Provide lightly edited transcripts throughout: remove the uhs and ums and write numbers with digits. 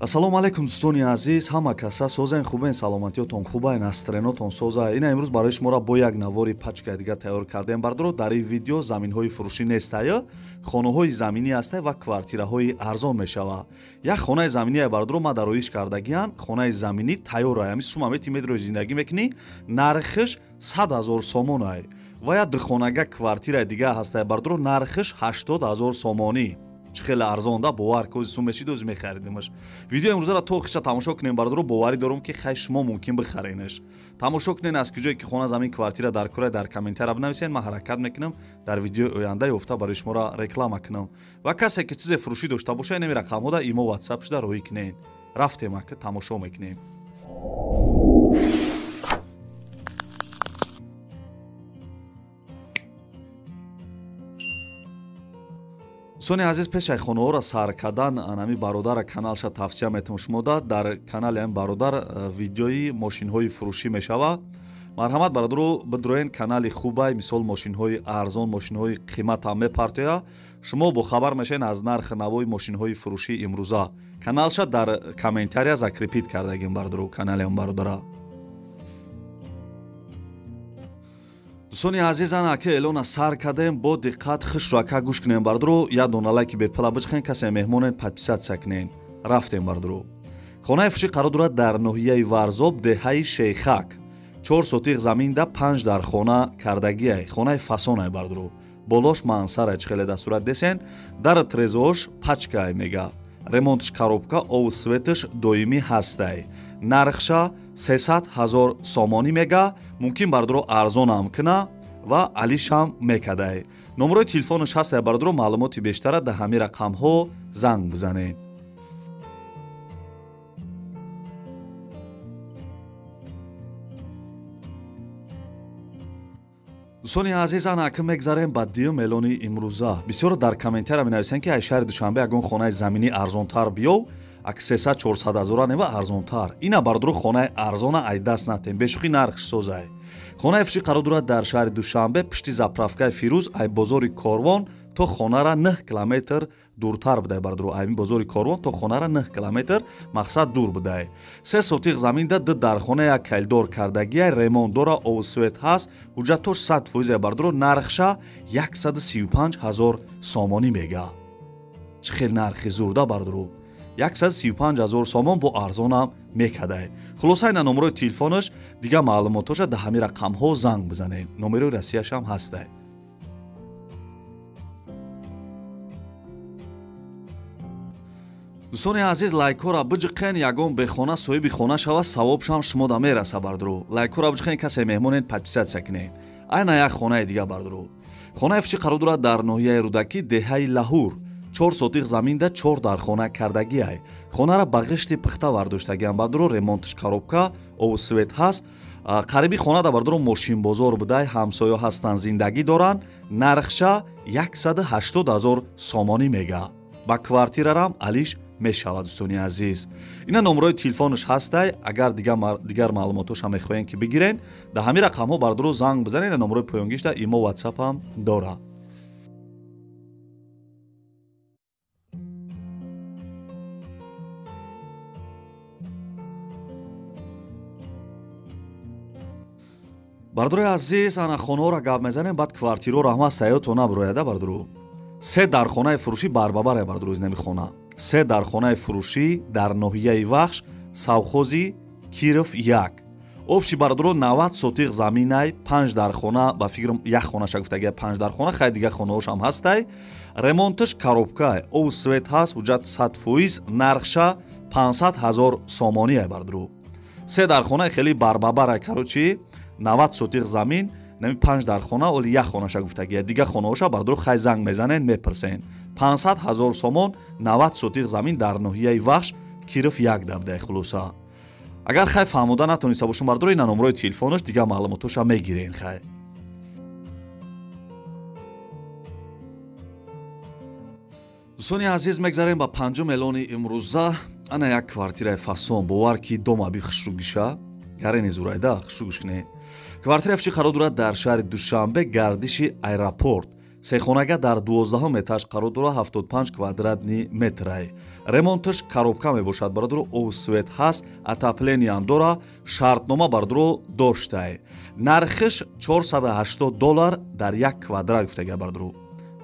Ассалому алайкум дӯстони азиз, ҳама каса созен, хубен, саломатиётон хубайн, астренотон соза. Ина имрӯз барои шуморо бо як навори пачкаи дига тайёр кардем. Бардоро, дар ин видео заминҳои фурӯшӣ нестая, хонаҳои заминӣ ҳастай ва квартираҳои арзон мешава. Як хонаи заминие бардоро ма дароиш кардагиян, хонаи заминӣ тайёрай, ҳами сума мети метрои зиндагӣ мекунӣ, нархиш 100 000 сомонай. Ва як духонага квартираи дига ҳастай бардоро, нархиш 80 000 сомонӣ. Чӣ хеле арзон да, бовар кози сум мешид, ози мехаридимаш. Видео имрӯзаро то хиша тамошо кунем бардоро, боварӣ дорам ки хай шумо мумкин бихаренаш. Тамошо кунен, аз куҷое ки хона замин квартира дар кора, дар комментария бинависен, ман ҳаракат мекунам дар видеои оянда ёфта барои шуморо реклама кунам. Ва касе ки чизе фурӯшӣ дошта боша, инами рақамҳода имо WhatsApp шуда роҳӣ кунен. Рафтем ака, тамошо мекунем. Дӯстони азиз, пешаи хонаҳоро сар кардан анами бародара каналша тавсия метавон шумо дад. Дар канали ҳам бародар видеои мошинҳои фурӯшӣ мешава. Марҳамат бародаро, бидроен, канали хубай, мисол мошинҳои арзон, мошинҳои қиматам мепартоя. Шумо бохабар мешавед аз нархи навои мошинҳои фурӯшӣ имрӯза. Каналша дар комментария закрепит кардагим бародаро, канали ҳам бародара. Дӯстони азиз, ана ака эълона сар кардем, бо диққат хушро ака гӯш кунем бардоро, як дона лайки бепала бичхен, касе меҳмонен подписатсия кунен. Рафтем бардоро. Хонаи фурӯшӣ қарор дорад дар ноҳияи Варзоб, деҳаи Шейхак. 4 сотиқ заминда 5 дар хона кардагиай. Хонаи фасонай бардоро. Болош мансарай, чӣ хеле дар сурат десен, дар трезош пачкай мега. Ремонтш коробка, ову светаш доимӣ ҳастай. Нархша 300 000 сомонӣ мега, мумкин бардоро арзонам куна ва алишам мекадай. Номерои телефонаш ҳастай бардоро, маълумоти бештара дар ҳамин рақамҳо занг бизанед. Дӯстони азиз, ана ака мегзарем ба дуюм эълони имрӯза. Бисёро дар комментария менависанд, ки ай шаҳри Душанбе ягон хонаи заминӣ арзонтар биёв, ак 300-400 ҳазора нева арзонтар. Ина бардоро хонаи арзона ай даст натем, бешӯхӣ нархш созай. Хонаи фурӯшӣ қарор дорад дар шаҳри Душанбе, пишти заправкаи Фирӯз, ай бозори Корвон то хонара 9 километр дуртар будай бардоро. Ай бозори Корвон то хонара 9 километр мақсад дур будай. 3 сотиқ заминда 2 дархона, як калидор кардагия, ремонт дора, ову свет ҳаст, ҳуҷҷатош 100% бардоро, нархша 135 000 сомонӣ мега. Чӣ хел нархи зурда бардоро. 135 000 сомон бо арзонам мекадай. Хулоса ина номерои телефонаш, дига маълумотоша дар ҳамин рақамҳо занг бизанед. Номерои Россияшам ҳастай. Дӯстони азиз, лайкҳоро биҷиқен, ягон бехона соҳиби хона шава, савобшам шумо да мераса бардоро. Лайкҳоро биҷиқен, касе меҳмонен подписатсия кунед. Айна як хонаи дига бардоро. Хонаи фурӯшӣ қарор дорад дар ноҳияи Рӯдакӣ, деҳаи Лаҳур. 4 сотиқ заминда 4 дархона кардагиай. Хонара ба ғишти пухта вардоштагиам бардоро, ремонтш коробка, ову свет ҳаст. Қариби хона да бардоро мошинбозор будай, ҳамсоё ҳастанд, зиндагӣ доранд. Нархша 180 000 сомонӣ мега. Ба квартирарам алиш мешавад дӯстони азиз. Ина номерои телефонаш ҳастай, агар дигар маълумотоша мехоҳем ки бигирен, дар ҳамин рақамҳо бардоро занг бизанед, ина номерои поёнгишта имо WhatsApp ҳам дора. Бардорои азиз, ана хонаҳоро гап мезанем, баъд квартираҳоро ҳама саёто наброяда бардоро. 3 дархонаи фурӯшӣ барбабарай бардоро изнами хона. 3 дархонаи фурӯшӣ дар ноҳияи Вахш, совхози Киров 1. Обши бардоро 90 сотиқ заминай, 5 дархона, ба фикрам як хонаша гуфтагия 5 дархона, хай дига хонаҳошам ҳастай. Ремонташ коробкай, ову свет ҳаст, ҳуҷҷат 100%, нархша 500 000 сомонӣ бардоро. 3 дархонаи хеле барбабарай, короче 90 сотиқ замин, нами 5 дархона, оли як хонаша гуфтагия, дига хонаҳоша бардоро хай занг мезанен, мепурсен. 500 000 сомон 90 сотиқ замин дар ноҳияи Вахш, Киров 1 дабдай. Хулоса агар хай фаҳмода натониста бошум бардоро, ина номерои телефонаш, дига маълумотоша мегирен хай. Дӯстони азиз, мегзарем ба панҷум эълони имрӯза. Ана як квартираи фасон, бовар ки дома би хушрӯгиша, гарени зурайда, хушрӯгиш кунед. Квартираи фурӯшӣ қарор дорад дар шаҳри Душанбе, гардиши аэропорт. Сехонага дар 12 этаж қарор дора, 75 квадратный метрай. Ремонташ коробка мебошад бародаро, об свет ҳаст, отоплениям дора, шартнома бародаро доштай. Нархиш $480 дар як квадрат гуфтага бародаро.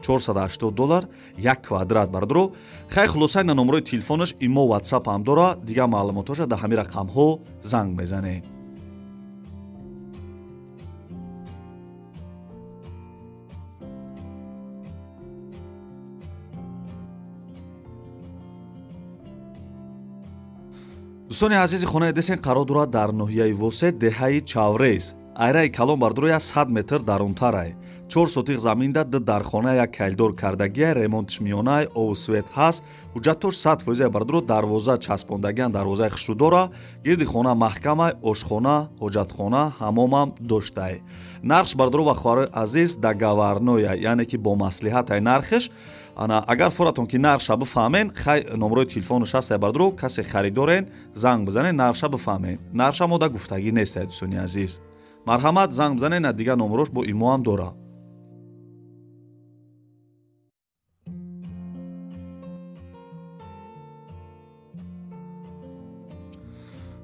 $480 як квадрат бародаро. Хай хулоса ина номерои телефонаш, имо, WhatsApp ҳам дора, дигар маълумотҳоша дар ҳамин рақамҳо занг мезанед. Дӯстони азизи, хонаи десен қарор дорад дар ноҳияи Восе, деҳаи Чаврез. Айраи калон бардоро 100 метр дарунтарай. 4 сотиқ заминда, 2 дархона, як калидор кардагия, ремонтш миёнай, обу свет ҳаст, ҳуҷҷатош 100% бардоро, дарвоза часпондагиан, дарвозаи хушрӯ дора, гирди хона маҳкамай, ошхона, ҳоҷатхона, ҳамомам доштай. Нархш бардоро ва хоҳарои азиз договорноя, яъне ки бо маслиҳатай нархш. Ана агар форатон ки нархша бифаҳмен, хай номерои телефонаш ҳастай бардоро, касе харидорен занг бизанен, нархша бифаҳмен. Нархша мода гуфтагӣ нестай дӯстони азиз. Марҳамат занг бизанен, на дигар номерош бо имо ҳам дора.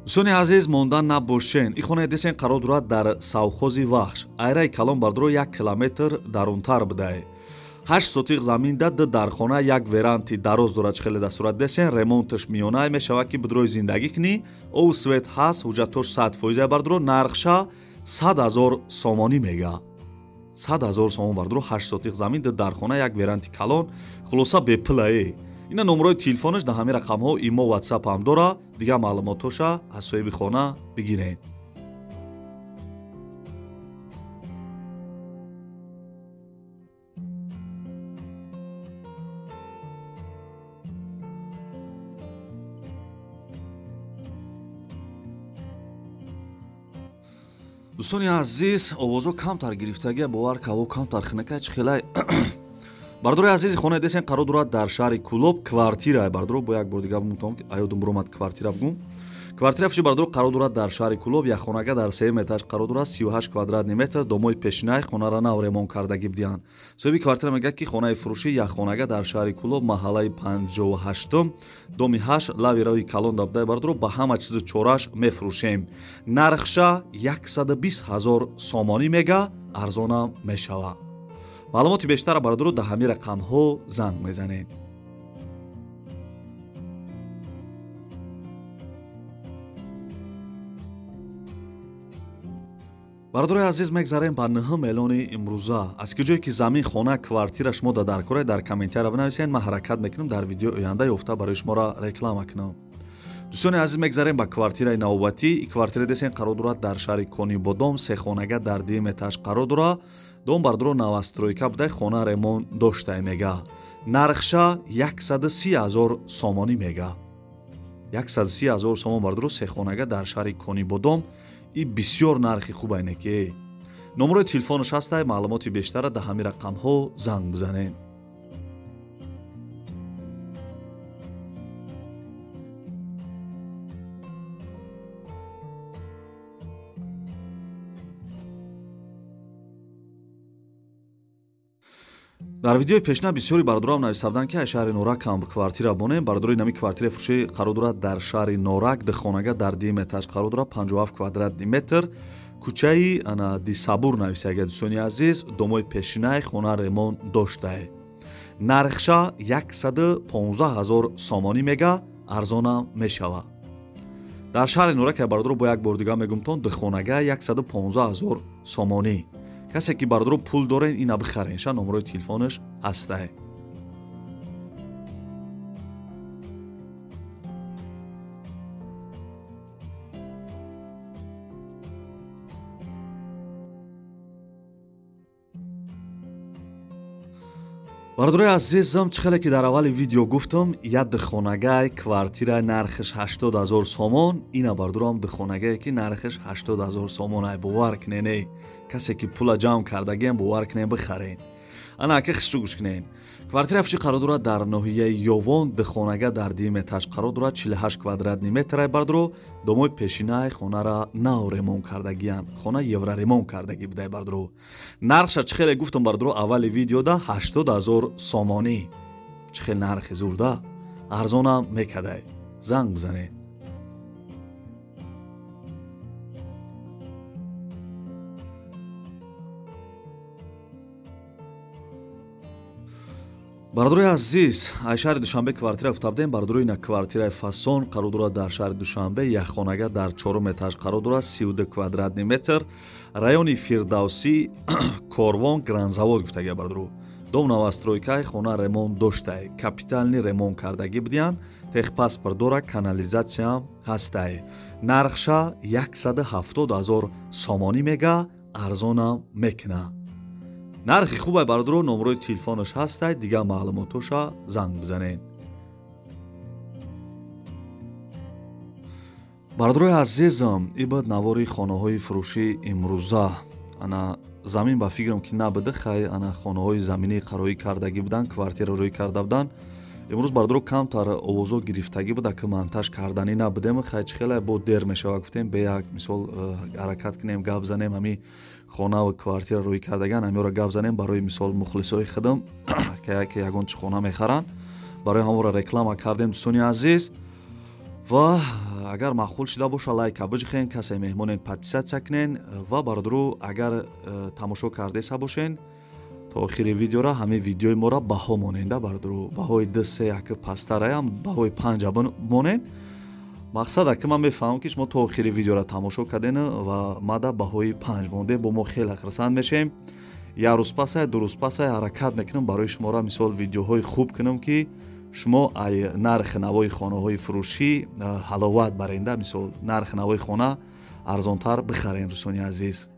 Дӯстони азиз, мондан набошен. Ин хонаи десен қарор дорад дар Савхози Вахш. Айраи калон бардоро 1 километр дарунтар будай. 8 сотиқ заминда, 2 дархона, як веранти дароз дорад, чӣ хеле дастурат десен, ремонташ миёнай мешавад ки бидрои зиндагӣ кунӣ, обу свет ҳаст, ҳуҷҷатош 100% бардоро, нархша 100 000 сомонӣ мега. 100 000 сомон бардоро, 8 сотиқ замин, 2 дархона, як веранти калон, хулоса бепулае. Ина номерои телефонаш дар ҳамин рақамҳо, имо, WhatsApp ҳам дора, дигар маълумотҳоша аз соҳиби хона бигиред. Дӯстони азиз, овозо камтар гирифтагия, бовар каво камтар хинакай чӣ хелай. Бардори азизи, хонаи десен қарор дорад дар шаҳри Кулоб, квартира бардоро, бо як бор дигар мутавонам ки аёдум буромад квартира бигум. Квартира фуши бардоро қарор дорад дар шаҳри Кулоб, як хонага дар 3 этаж қарор дорад, 38 квадратный метр, домои пешинай, хонара нав ремонт кардагӣ бидиҳанд. Соҳиби квартира мегӯяд ки хонаи фурӯшӣ як хонага дар шаҳри Кулоб, маҳаллаи 58, доми 8, лави роҳи калон дабдай бардоро, ба ҳама чизу чораш мефурӯшем. Нархша 120 000 сомонӣ мега, арзонам мешавад. Маълумоти бештара бардоро дар ҳамин рақамҳо занг мезанед. Бардори азиз, мегзарем ба 9 эълони имрӯза. Аз ки ҷое ки замин, хона, квартира шумо да дар кора, дар комментария бинависед, ман ҳаракат мекунам дар видеои оянда ёфта барои шуморо реклама кунам. Дӯстони азиз, мегзарем ба квартираи навбатӣ. И квартира десен қарор дорад дар шаҳри Конибодом, сехонага дар 2 этаж қарор дорад. Дом бардоро новостройка будай, хона ремонт доштай мега. Нархша 130 000 сомонӣ мега. 130 000 сомон бардоро, сехонага дар шаҳри Конибодом. И бисёр нархи хуб айнеки. Номерои телефонаш ҳастай, маълумоти бештара дар ҳамин рақамҳо занг бизанед. Дар видеои пешна бисёри бародарам нависта буданд ки аз шаҳри Норак ҳам квартира бонем. Бародарои нами квартираи фурӯшӣ қарор дорад дар шаҳри Норак, духонага дар 2 этаж қарор дорад, 57 квадратный метр, кӯчаи ана Дисабур нависага. Дӯстони азиз, домои пешинай, хона ремонт доштай. Нархша 115 000 сомонӣ мега, арзонам мешавад. Дар шаҳри Норак бародаро бо як бор дигар мегумтон, духонага 115 000 сомонӣ. Касе ки бародаро пул дорен, ина бихарен, ша номерои телефонаш ҳастай. Бародарои азизам, чӣ хеле ки дар аввали видео гуфтам, як духонагай квартира нархиш 80 000 сомон. Ина бародарам духонагае ки нархиш 80 000 сомон ай, бовар кунен, касе ки пула ҷамъ кардагиам, бовар кунен, бихарен. Ана ака хишу гӯш кунен. Квартираи фурӯшӣ қарор дорад дар ноҳияи Ёвон, духонага дар дуюм этаж қарор дорад, 48 квадратный метрай бардро. Домои пешинаи хонара нав ремонт кардагиянд, хона евроремонт кардагӣ будай бардро. Нархша чӣ хеле гуфтам бардро аввали видеода 80 000 сомонӣ. Чӣ хел нархи зурда, арзонам мекадай. Занг бизанед. Бародарои азиз, ай шаҳри Душанбе квартира гуфта будем. Бародарои, ина квартираи фасон қарор дорад дар шаҳри Душанбе, якхонага дар чорум этаж қарор дорад, 32 квадратный метр, райони Фирдавсӣ, Корвон, Гранзавод гуфтагия бародаро. Дом новостройкаи, хона ремонт доштай, капитальный ремонт кардагӣ будиянд, техпаспорт дора, канализатсияам ҳастай. Нархша 170 000 сомонӣ мега, арзонам мекуна. Нархи хубай бародаро, номерои телефонаш ҳастай, дигар маълумотоша занг бизанед. Бародарои азизам, ин буд навори хонаҳои фурӯшӣ имрӯза. Ана замин ба фикрам ки набуда, хай ана хонаҳои заминӣ қароӣ кардагӣ буданд, квартира рӯй карда буданд. Имрӯз бародаро камтар овозо гирифтагӣ буда, ки монтаж карданӣ набудем, хай чӣ хеле бо дер мешава, гуфтем бе як мисол ҳаракат кунем, гап занем, ҳами хона ва квартира рӯй кардаган ҳамиёро гап занем барои мисол мухлисои худам, ки ягон чи хона мехаранд, барои ҳамонро реклама кардем дӯстони азиз. Ва агар маъқул шида боша, лайка биҷихен, касе меҳмонен подписаться кунен. Ва бародаро, агар тамошо кардеса бошен то охири видеора, ҳамин видеои моро баҳо моненда бародаро, баҳои 2 3 1 пастараям, баҳои 5 монен. Мақсад аки ман мефаҳмам, ки шумо то охири видеора тамошо карден ва мада баҳои 5 монде, бо мо хеле хурсанд мешем. Як рӯз пасай, ду рӯз пасай ҳаракат мекунам барои шуморо мисол видеоҳои хуб кунам, ки шумо ай нархи навои хонаҳои фурӯшӣ ҳаловат баренда, мисол нархи навои хона арзонтар бихарем дӯстони азиз.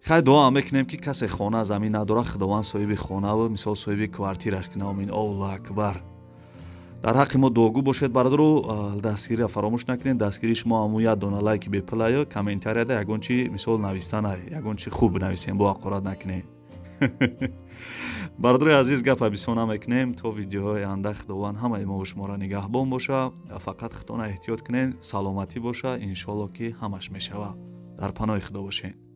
Хай дуо мекунем, ки касе хона замин надорад, Худованд соҳиби хонаву мисол соҳиби квартираш кунад. Омин. Аллоҳу акбар. Дар ҳаққи мо дуогӯ бошед бародаро, дастгириро фаромӯш накунед. Дастгирии шумо ҳамун як дона лайки бепулаю комментарияда ягон чи мисол навистанай, ягон чи хуб бинависем, бо ҳақорат накунед. Бародарои азиз, гапа бисёр намекунем. То видеоҳои оянда Худованд ҳамаи мо шуморо нигаҳбон боша. Фақат худтона эҳтиёт кунед, саломатӣ боша, иншоалло ки ҳамаш мешава. Дар паноҳи Худо бошед.